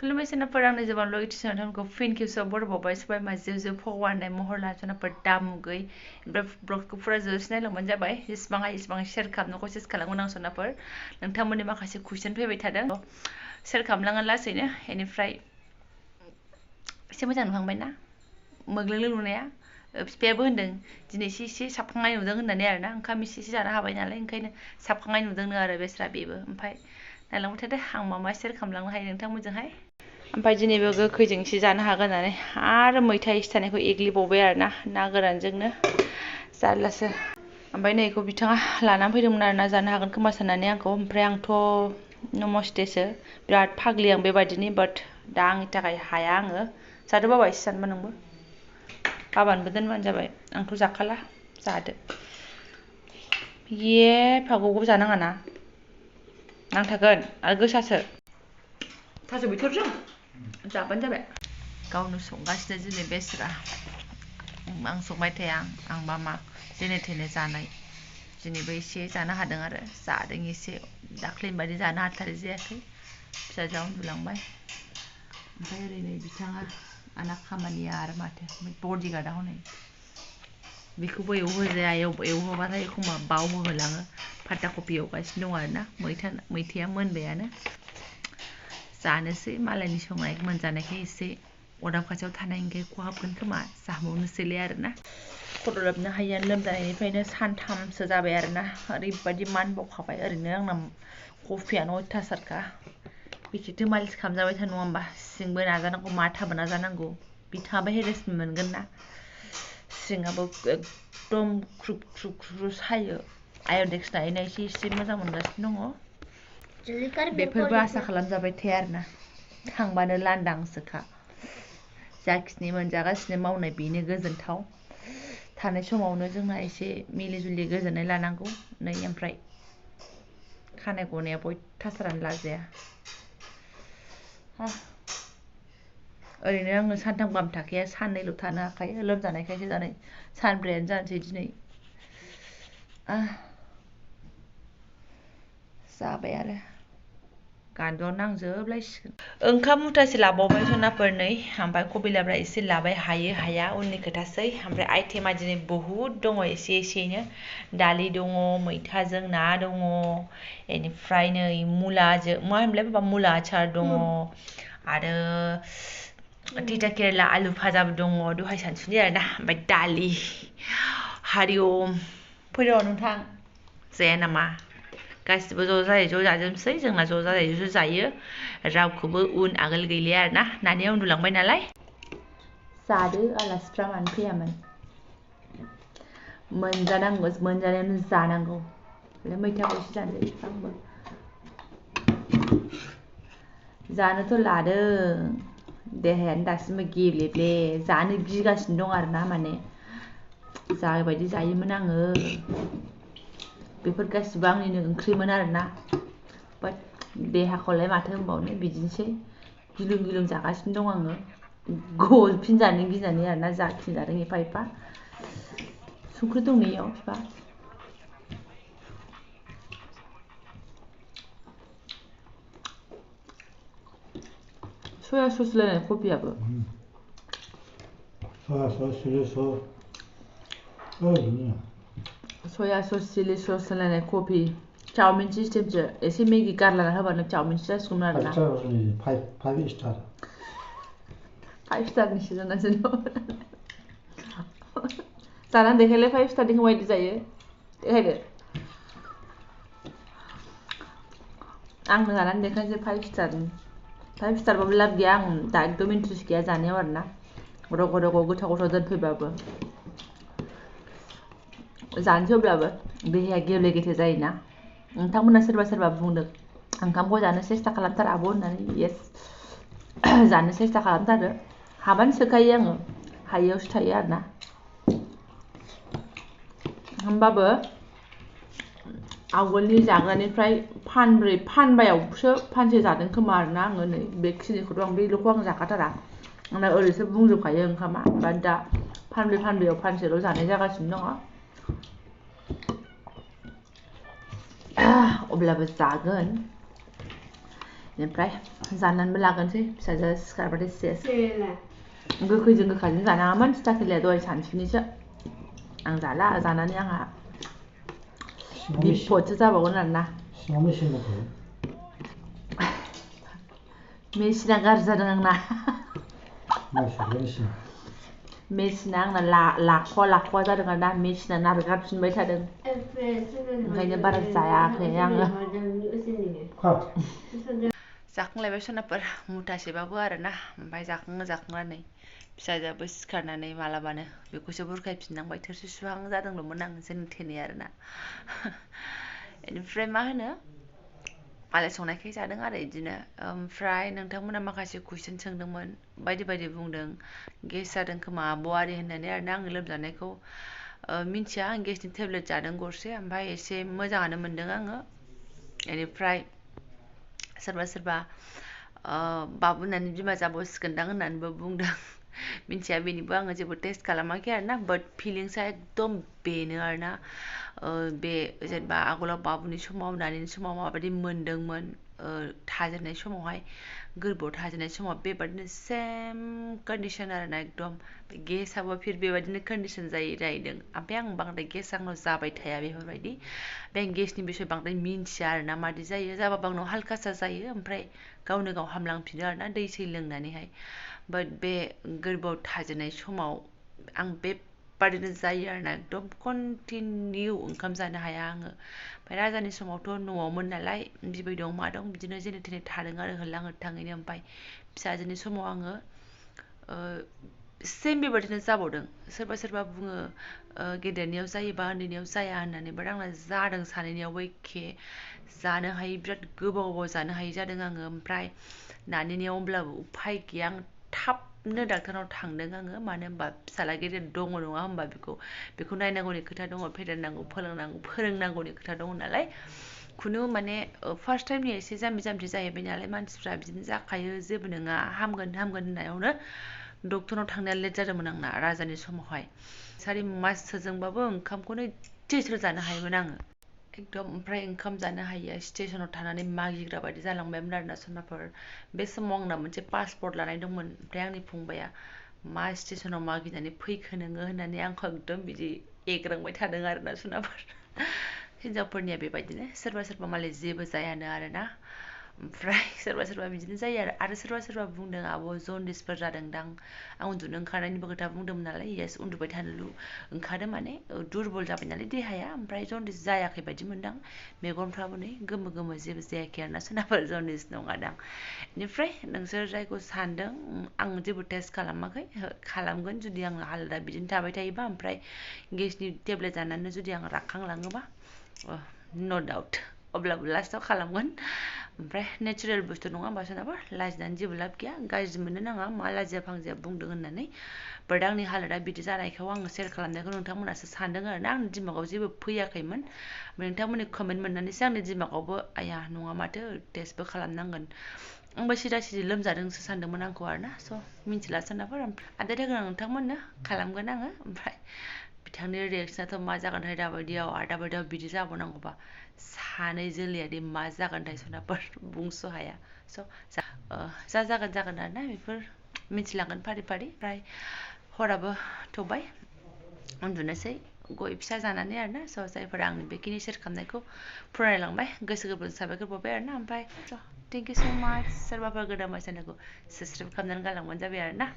खुलुमबाय सोनाफोर आंनि जोबान लगिटिसन नोंथांखौ फिन खेबसेयाव बरायबावबाय सबाय माजियाव जो फगवानाय महर लासोनाफोर दामुगै ओमफ्राय ब्लगखौ फुरा जोबसिनाय लंबानो जाबाय जेसेबां हायो एसेबां शेयार खालामनो कसिस खालामगोन आं सोनाफोर नोंथांमोननि माखासे कुइसन फैबाय थादों शेयार खालामलांगोन लासैनो बेनिफ्राय एसे मोजां नुहांबाय ना मोग्लोंलों नुनाया बिफायाबो होनदों दिनै एसे साबखांनाय नुदों होननानै आरोना ओंखाम एसे जानो हाबाय नालाय ओंखायनो साबखांनाय नुदोंनो आरो बेस्रा बेबो ओमफ्राय नायलांबाय थादो आं मा शेयार खालामलांनो हायो नोंथांमोनजोंहाय ओमफ्राय दिनैबो गोखैजों एसे जानो हागोन होननानै आरो मैथा एसे थानायखौ एग्लिबावबाय आरोना ना गोरानजोंनो जारलासो ओमफ्राय नैखौ बिथाङा लानानै फैदोंमोन आरोना जानो हागोन खोमा साननानै आंखौ ओमफ्राय आंथ' नमस्तेसो बिराद फाग्लि आं बेबादिनि बाट दा आंनि थाखाय हाया आङो जादो बाबा एसे जानोबा नोंबो बाबानोबो दोनबानो जाबाय आंथ' जाखाला जादो ये फागौखौबो जानाङा ना नांथागोन आरो गोसासो थास' बिथरजों जाबानो जाबाय गावनो संगासिनो दिनै बेस्रा आं संबाय थाया आंबा मा जेने थेने जानाय दिनैबो एसे जानो हादों आरो जादों एसे दाख्लैनि बायदि जानो हाथारै जायाखै फिसाजोआ उन्दुलांबाय ओमफ्राय ओरैनो बिथाङा आंना खामानिया आरो माथो बडिगार्डआ हनै बेखौबो एवहोजाया एवहोबाथाय एखमबा बावहोलाङो फात्ता कफि एवगासिनो दं आरोना मैथाया मोनबायानो जानोसै मालायनि संनाय मोनजानायखाय एसे अरदाब खाथियाव थानायखाय खहाबगोन खोमा जाबावनोसैलाय आरोना खर' लोबनो हायियानो लोमजानायनिफ्रायनो सानथामसो जाबाय आरोना ओरैबायदि मानबावखाबाय ओरैनो आंना कफियानो अयथासारखा बेसेथो मालिस खालामजाबाय था नङा होमबा सिंबो नाजानांगौ माथाबो नाजानांगौ बिथाङाबो हेरेसमेन्ट मोनगोन ना सिङाबो एकदम ख्रुब ख्रुब ख्रुब सायो आय'डेक्स नायै नायैसो एसे मोजां मोनगासिनो दङ बेफोरबो आसा खालामजाबाय थाया आरोना थांबानो लांदांसोखा जाखिनि मोनजागासिनो मावनाय बेनो गोजोनथाव थानाय समावनो जोंना एसे मिलि जुलि गोजोननाय लानांगौ नै ओमफ्राय खानाय गनायाबो अयथासारानो लाजाया ओरैनो आङो सानथाम गाहाम थाखाया साननैल' थानो हाखायो लोमजानायखायसो जानाय सानब्रैयानो जानोसै दिनै जाबाय आरो गान्दुआव नांजोबलायसिगोन ओंखाम मुथासे लाबावबाय सनाफोर नै ओमफ्राय कबि लाब्रा एसे लाबाय हायो हाया उननि खोथासै ओमफ्राय आइटेमा दिनै बहुद दङ एसेयैनो दालि दङ मैथाजों ना दङ बेनिफ्राय नै मुलाजों मा होनोमोनलाय बाबा मुला आचार दङ आरो तिता केरेला आलु भाजाबो दङ दहाय सानसुनि आरोना ओमफ्राय दालि हारिअम फैद' नोंथां जाया नामा गासिबो ज' जायै ज' जाजोबसै जोंना ज' जायै ज' जायो रावखौबो उन आगोल गैलिया आरोना नानिया उन्दुलांबाय नालाय जादो आलासिफ्रा मानो फैयामोन मोनजानांगौ मोनजानायावनो जानांगौ मैथाखौ एसे जानोसै आंबो जानोथ' लादों देहायानो दासिमबो गेलेले जानो गिगासिनो दं आरोना माने जाबायदि जायोमोन आङो बेफोर गासिबो आंनिनो ओंख्रिमोन आरोना बाट देहाखौलाय माथो होनबावनो बिदिनोसै गिलुं गिलुं जागासिनो दं आङो गफिनजानो गिनानै आरोना जाफिनजादों एफा एफा संख्रि दं नैयाव बिफा सया सस लायनाय कफियाबो सया सस चिलि सस होलायनाय कफि चावमिन सिस्टेमसो एसे मेगि गारलाना होबानो चावमिनसो जासिगौमोन आरोना 5 स्टारनिसो जानांगोन जानानै देखायलाय 5 स्टारनिखौ माबायदि जायो देखायदो आंनो जानानै देखायनोसै 5 स्टारनि 5 स्टारबाबो लाब गैया आं दा एकदम इन्ट्रेस्ट गैया जानायाव आरोना रग' रग' गोथाव गोथाव दोनफैबाबो जानोसै अब्लाबो देहाया गेले गेथे जायोना नोंथांमोना सोरबा सोरबा बुंदों ओंखामखौ जानो सेस्था खालामथार आब' होननानै येस जानो सेस्था खालामथारो हाबानो सोखायो आङो हायियावसो थायो आरोना होमबाबो आवगोलनि जाग्रानिफ्राय फानबायावसो फानसे जादों खोमा आरोना आङो नै बेखिनिखौथ' आं बेल'खौ आं जाखाथारा आंना ओरैसो बुंजोबखायो ओंखामा ओमफ्राय दा फानब्रैयाव फानसेल' जानाय जागासिनो दङ अब्लाबो जागोन बेनिफ्राय जानानैबो लागोनसै फिसाजो सिखारबाथाय सेस गोखैजों गोखाजों जानाङामोन थिथा खेलाया दहाय सानसुनिसो आं जाला जानानै आंहा बिपदसो जाबावगोन आरोना मेसिना गाज्रि जादों आंना मेसिना आंना लाखवा जादों आरोना मेसिना नारगारफिनबाय थादों ओंखायनो बारा जायाखै आङो जाखांलायबाय सनाफोर मुथासेबाबो आरोना ओमफ्राय जाखांनानै फिसाजोआबो सिखारनानै मालाबानो बेखौसो बुरखायफिननांबाय थोरसि सुहां जादोंल'मोन आं जोंनि थेनाय आरोना बेनिफ्राय मा होनो मालाय संनायखाय जादों आरो बिदिनो ओमफ्राय नोंथांमोना माखासे कुइसन सोंदोंमोन बायदि बायदि बुंदों गेस जादों खोमा आब'आरि होननानै आरोना आंनि लोमजानायखौ मिन्थिया आं गेसनि टेब्लेट जादों गरसे ओमफ्राय एसे मोजाङानो मोनदों आङो बेनिफ्राय सोरबा सोरबा बाबु होननानै बिमा जाबावसिगोनदां होननानैबो बुंदों मिन्थिया बेनिबो आङो जेबो टेस्ट खालामाखै आरोना बाट फिलिंसआ एकदम बेनो आरोना बे जेनेबा आगोलाव बाबुनि समाव दानि समाव माबायदि मोनदोंमोन थाजेननाय समावहाय गोरबोआव थाजेननाय समाव बेबादिनो सेम कन्डिसन आरोना एकदम गेसआबो फिर बेबादिनो कन्डिसन जाहैदों ओमफ्राय आं बांद्राय गेस आंनाव जाबाय थाया बेफोरबायदि बे आं गेसनि बिसय बांद्राय मिन्थिया आरोना मादि जायो जाबाबो आंनाव हाल्कासा जायो ओमफ्राय गावनो गाव हामलांफिनो आरोना दै सै लोंनानैहाय बाट बे गोरबोआव थाजेननाय समाव आं बेबादिनो जायो आरोना एकदम कन्टिनिउ ओंखाम जानो हाया आङो ओमफ्राय राजानि समावथ' न'आवमोन नालाय बिबै दं मा दं बिदिनो जेने थेने थादों आरो होल्लां होथाङैनो ओमफ्राय फिसाजोनि समाव आङो सेम बेबादिनो जाबावदों सोरबा सोरबा बुङो गेदेरनियाव जायोबा उन्दैनियाव जाया होननानै बाट आंना जादों सानैनियावबो एखे जानो हायि बिराद गोबाव जानो हायि जादों आङो ओमफ्राय नानिनियाव होमब्लाबो उफाय गैया आं थाबनो डाक्टारनाव थांदों आङो मानो होनबा फिसाला गेदेर दङ नङा होमबा बेखौ नायनांगौनि खोथा दङ फेदेरनांगौ फोरोंनांगौनि खोथा दङ नालाय खुनु माने फार्स्ट टाइमनि एसे जाम्बि जाम्बि जाहैबाय नालाय मानसिफ्रा बिदिनो जाखायो जेबो नङा हामगोन होननायावनो डक्टरनाव थांनाया लेट जादोंमोन आंना राजानि समावहाय 4 माससोजोंबाबो ओंखामखौनो इसेसो जानो हायोमोन आङो एकदम ओमफ्राय ओंखाम जानो हायिया स्टेसनाव थानानै मागिग्रा बायदि जालांबायमोन आरोना सनाफोर बे समाव आंना मोनसे पासपर्ट लानाय दंमोन ओमफ्राय आंनि फंबाया मा स्टेसनाव मागिनानै फैखो नोङो होननानै आंखौ एकदम बिदि एग्रांबाय थादों आरोना सनाफोर हिनजावफोरनिया बेबायदिनो सोरबा सोरबा मालाय जेबो जायानो आरोना ओमफ्राय सोरबा सोरबा बिदिनो जायो आरो सोरबा सोरबा बुंदों आब' जनडिसफोर जादोंदां आं उन्दुनो ओंखारनायनिबो खोथा बुंदोंमोन नालाय येस उन्दुबाय थानो ओंखारदों माने दुरबल जाबाय नालाय देहाया ओमफ्राय जनडिस जायाखै बायदि मोनदां मेगनफ्राबो नै गोमो गोमो जेबो जायाखै आरोना सोरनाबा जनडिस नङादां बेनिफ्राय नोंसोर जायखौ सानदों आं जेबो टेस्ट खालामाखै खालामगोन जुदि आंना हालोदा बिदिनो थाबाय थायोबा ओमफ्राय गेसनि टेब्लेट जानानै जुदि आं राखांलाङोबा नो डाउट अब्लाबो लास्टाव खालामगोन ओमफ्राय नेचारेल बुस्थु नङा होमबा सोरनाबा लाजिनानै जेबो लाब गैया गाज्रि मोननो नाङा मा लाजिया फांजिया बुंदों होननानै बाट आंनि हालोदा बिदि जानायखौ आङो सेयार खालामनायखौ नोंथांमोनासो सानदों आरोना आंनि दिमागाव जेबो फैयाखैमोन नोंथांमोननि कमेन्ट मोननानैसो आंनि दिमागावबो आया नङा माथो टेस्टबो खालामनांगोन आंबो सिदा सिदि लोमजादोंसो सानदोंमोन आंखौ आरोना स' मिन्थिला सोरनाफोर आदार होगोन आं नोंथांमोननो खालामगोन आङो ओमफ्राय बिथांनि रिएक्सनाथ' मा जागोनथाय दाबायदियाव आरो दाबायदियाव बिदि जाबावनांगौबा सानै जोलैयादि मा जागोनथाय सोरनाफोर बुंस' हाया स' जागोन आरोना बेफोर मिथिलांगोन फारि फारि ओमफ्राय हराबो थौबाय उन्दुनोसै गय फिसा जानानै आरोना स' जायफोरा आंनि बेखिनि सेयार खालामनायखौ फरायलांबाय गोसो गोरबोजों साबायखर बावबाय आरोना ओमफ्राय थेंक इउ स' माच सोरबाफोर गोदान चेनेलखौ साबसक्राइब खालामनानै गालांबानो जाबाय आरोना